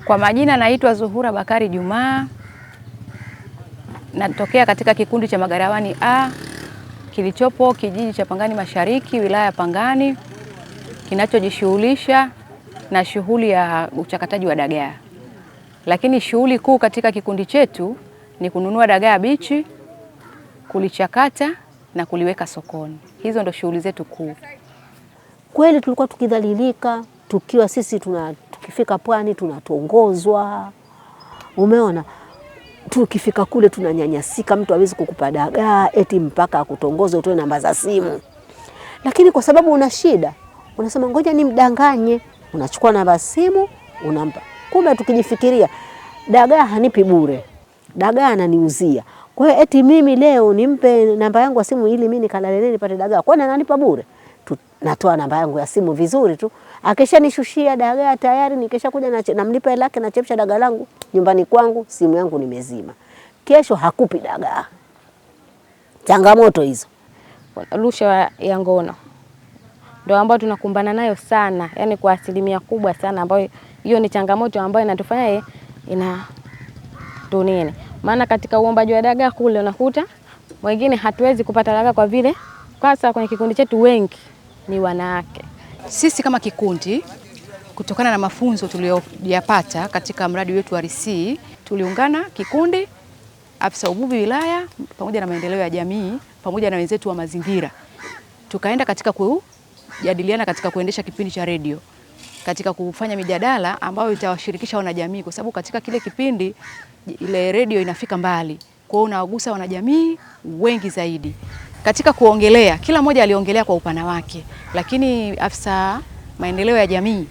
Kwa majina naitwa Zuhura Bakari Jumaa, natokea katika kikundi cha Magarawani A kilichopo kijiji cha Pangani Mashariki, wilaya ya Pangani, kinachojishughulisha na shughuli ya uchakataji wa dagaa. Lakini shughuli kuu katika kikundi chetu ni kununua dagaa bichi, kulichakata na kuliweka sokoni. Hizo ndo shughuli zetu kuu. Kweli tulikuwa tukidhalilika tukiwa sisi tukifika pwani tunatongozwa, umeona, tukifika kule tunanyanyasika, mtu hawezi kukupa dagaa eti mpaka akutongoze utoe namba za simu. Lakini kwa sababu una shida unasema ngoja nimdanganye, unachukua namba simu unampa. Kumbe tukijifikiria dagaa hanipi bure, dagaa ananiuzia. Kwa hiyo eti mimi leo nimpe namba yangu ya simu ili mimi nikalale nipate dagaa, kwani ananipa bure? Natoa namba yangu ya simu vizuri tu, akishanishushia dagaa tayari, nikisha kuja namlipa hela yake, nachemsha dagaa langu nyumbani kwangu, simu yangu nimezima. Kesho hakupi dagaa. Changamoto hizo. Rushwa ya ngono ndio ambayo tunakumbana nayo sana, yani kwa asilimia kubwa sana, ambayo hiyo ni changamoto ambayo inatufanya ina tunini. Maana katika uombaji wa dagaa kule unakuta wengine hatuwezi kupata dagaa kwa vile kwanza kwenye kikundi chetu wengi ni wanawake. Sisi kama kikundi, kutokana na mafunzo tuliyoyapata katika mradi wetu wa RC, tuliungana kikundi, afisa uvuvi wilaya pamoja na maendeleo ya jamii pamoja na wenzetu wa mazingira, tukaenda katika kujadiliana katika kuendesha kipindi cha redio, katika kufanya mijadala ambayo itawashirikisha wanajamii, kwa sababu katika kile kipindi ile redio inafika mbali, kwa hiyo unawagusa wanajamii wengi zaidi. Katika kuongelea, kila mmoja aliongelea kwa upana wake, lakini afisa maendeleo ya jamii,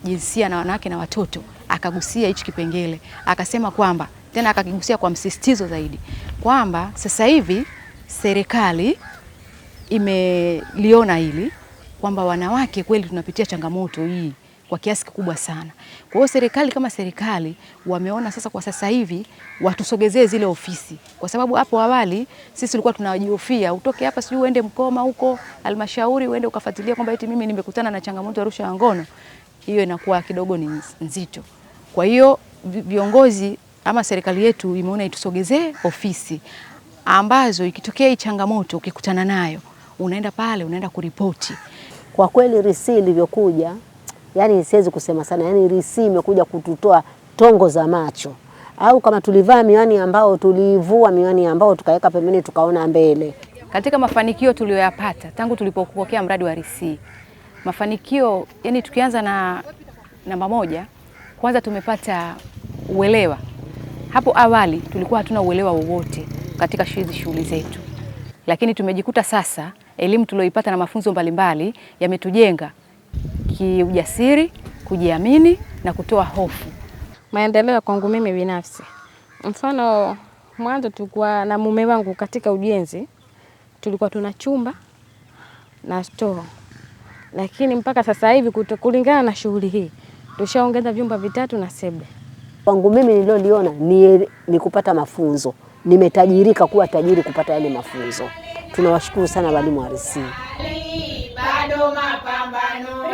jinsia na wanawake na watoto akagusia hichi kipengele, akasema kwamba tena akakigusia kwa msisitizo zaidi kwamba sasa hivi serikali imeliona hili kwamba wanawake kweli tunapitia changamoto hii kwa kiasi kikubwa sana. Kwa hiyo serikali kama serikali wameona sasa kwa sasa hivi watusogezee zile ofisi, kwa sababu hapo awali sisi tulikuwa tunajihofia utoke hapa sijui uende Mkoma huko halmashauri uende ukafuatilia kwamba eti mimi nimekutana na changamoto ya rushwa ya ngono, hiyo inakuwa kidogo ni nzito. Kwa hiyo viongozi ama serikali yetu imeona itusogezee ofisi ambazo ikitokea hii changamoto ukikutana nayo unaenda pale unaenda kuripoti. Kwa kweli RC ilivyokuja, yani siwezi kusema sana, yani RC imekuja kututoa tongo za macho, au kama tulivaa miwani ambao tulivua miwani ambao tukaweka pembeni tukaona mbele. Katika mafanikio tuliyoyapata tangu tulipopokea mradi wa RC, mafanikio yani tukianza na namba moja, kwanza tumepata uelewa. Hapo awali tulikuwa hatuna uelewa wowote katika hizi shughuli zetu, lakini tumejikuta sasa elimu tulioipata na mafunzo mbalimbali yametujenga kiujasiri, kujiamini na kutoa hofu. Maendeleo kwangu mimi binafsi, mfano mwanzo tulikuwa na mume wangu katika ujenzi, tulikuwa tuna chumba na store, lakini mpaka sasa hivi kulingana na shughuli hii tushaongeza vyumba vitatu na sebule. Kwangu mimi nililoliona ni kupata mafunzo. Nimetajirika kuwa tajiri kupata yale mafunzo. Tunawashukuru sana walimu wa RC. Bado mapambano.